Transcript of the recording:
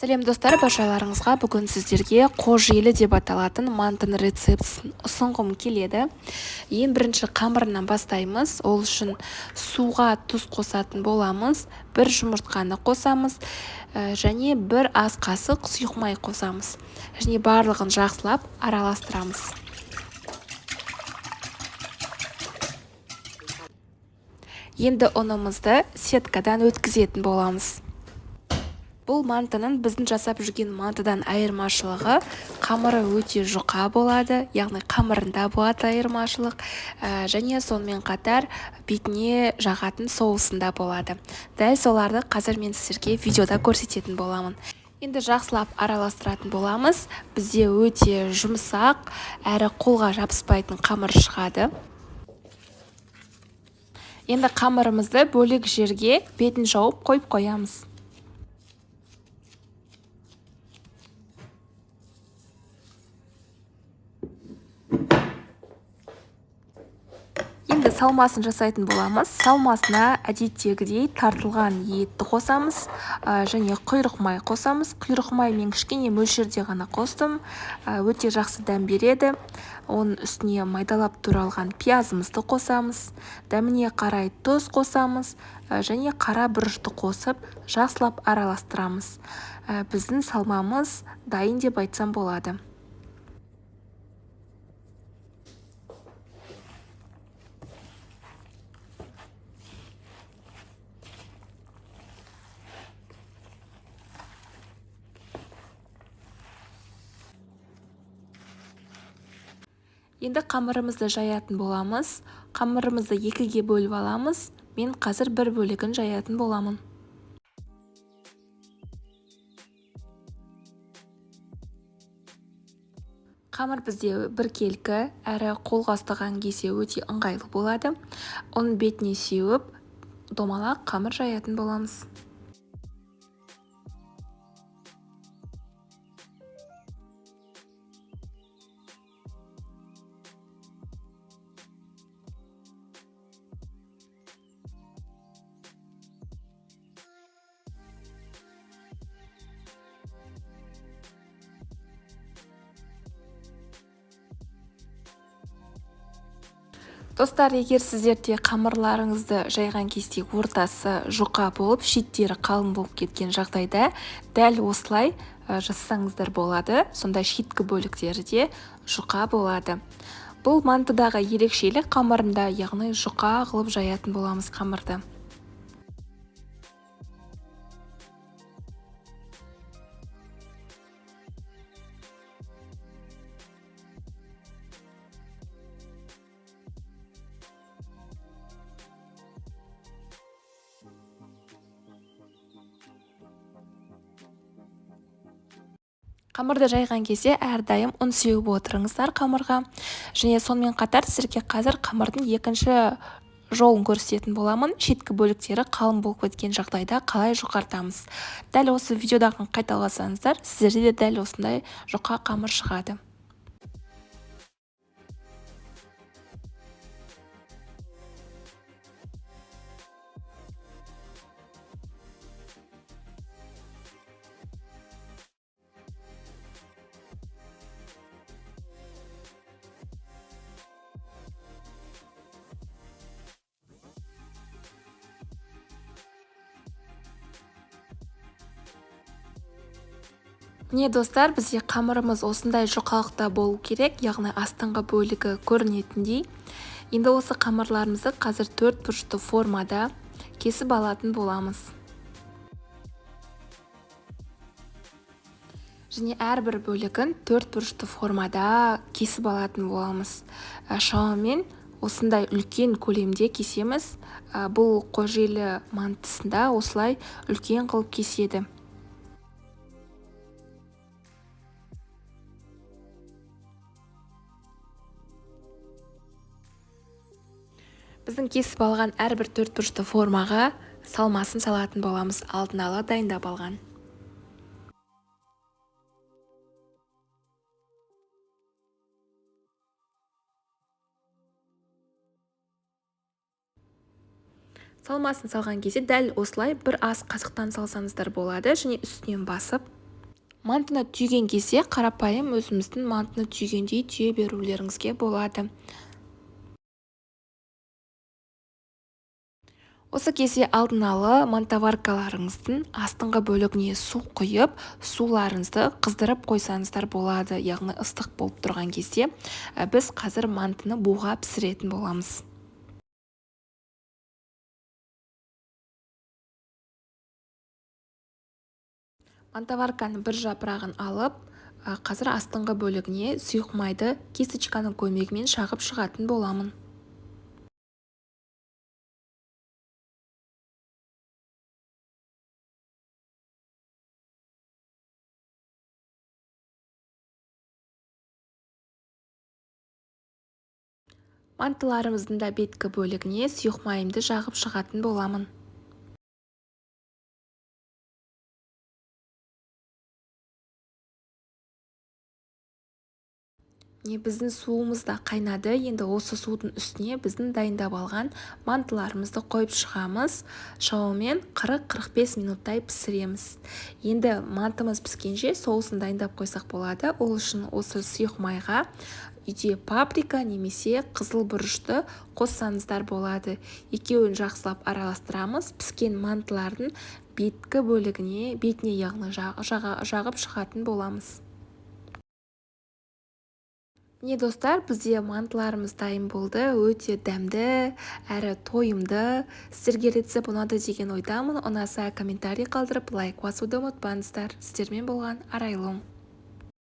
Сәлем достар, баршаларыңызға бүгін сіздерге қожелі деп аталатын мантының рецептісін ұсынғым келеді. Ең бірінші қамырынан бастаймыз. Ол үшін суға тұз қосатын боламыз, бір жұмыртқаны қосамыз, және бір ас қасық сұйық май қосамыз. Және барлығын жақсылап араластырамыз. Енді ұнымызды сеткадан өткізетін боламыз. Бұл мантының біздің жасап жүрген мантыдан айырмашылығы, қамыры өте жұқа болады, яғни қамырында болады айырмашылық, және сонымен қатар бетіне жағатын соусында болады. Дәл соларды қазір мен сіздерге видеода көрсететін боламын. Енді жақсылап араластыратын боламыз. Бізде өте жұмсақ, әрі қолға жабыспайтын қамыр шығады. Енді қамырымызды бөлек жерге бетін жауып қойып қоямыз. Енді салмасын жасайтын боламыз. Салмасына әдеттегідей тартылған етті қосамыз, және құйрық май қосамыз. Құйрық май мен кішкене мөлшерде ғана қостым. Өте жақсы дәм береді. Оның үстіне майдалап туралған пиязымызды қосамыз. Дәміне қарай тұз қосамыз, және қара бұрышты қосып жақсылап араластырамыз. Біздің салмамыз дайын деп айтсам болады. Енді қамырымызды жаятын боламыз. Қамырымызды екіге бөліп аламыз. Мен қазір бір бөлігін жаятын боламын. Қамыр бізде біркелкі, әрі қолға ұстаған кезде өте ыңғайлы болады. Оның бетіне сеуіп, домалақ қамыр жаятын боламыз. Достар, егер сіздерде қамырларыңызды жайған кезде ортасы жұқа болып, шеттері қалың болып кеткен жағдайда дәл осылай жасасаңыздар болады. Сонда шеткі бөліктері де жұқа болады. Бұл мантыдағы ерекшелік қамырында, яғни жұқа қылып жаятын боламыз қамырды. Қамырды жайған кезде әрдайым ұн сеуіп отырыңыздар қамырға. Және сонымен қатар сіздерге қазір қамырдың екінші жолын көрсететін боламын. Шеткі бөліктері қалың болып кеткен жағдайда қалай жұқартамыз. Дәл осы видеодағыны қайталасаңыздар, сіздерде де дәл осындай жұқа қамыр шығады. Міне достар, бізде қамырымыз осындай жұқалықта болу керек, яғни астыңғы бөлігі көрінетіндей. Енді осы қамырларымызды қазір төрт бұрышты формада кесіп алатын боламыз. Және әрбір бөлігін төрт бұрышты формада кесіп алатын боламыз. Шамамен осындай үлкен көлемде кесеміз. Бұл қожелі мантысында осылай үлкен қылып кеседі. Біздің кесіп алған әрбір төрт бұрышты формаға салмасын салатын боламыз, алдын ала дайындап алған. Салмасын салған кезде дәл осылай бір ас қасықтан салсаңыздар болады, және үстінен басып Мантыны түйген кезде қарапайым өзіміздің мантыны түйгендей түйе берулеріңізге болады. Осы кезде алдын ала мантоваркаларыңыздың астыңғы бөлігіне су құйып, суларыңызды қыздырып қойсаңыздар болады. Яғни ыстық болып тұрған кезде біз қазір мантыны буға пісіретін боламыз. Мантоварканың бір жапырағын алып, қазір астыңғы бөлігіне сұйық майды кисточканың көмегімен шағып шығатын боламын. Мантыларымыздың да беткі бөлігіне сұйық майымды жағып шығатын боламын. Міне, біздің суымыз да қайнады. Енді осы судың үстіне біздің дайындап алған мантыларымызды қойып шығамыз. Шамамен 40-45 минуттай пісіреміз. Енді мантымыз піскенше соусын дайындап қойсақ болады. Ол үшін осы сұйық майға үйде паприка немесе қызыл бұрышты қоссаңыздар болады. Екеуін жақсылап араластырамыз. Піскен мантылардың беткі бөлігіне, бетіне яғни жағып шығатын боламыз. Міне, достар, бізде мантыларымыз дайын болды. Өте дәмді әрі тойымды. Сіздерге рецепт ұнады деген ойдамын. Ұнаса, комментарий қалдырып, лайк басуды ұмытпаңыздар. Сіздермен болған Арайлым.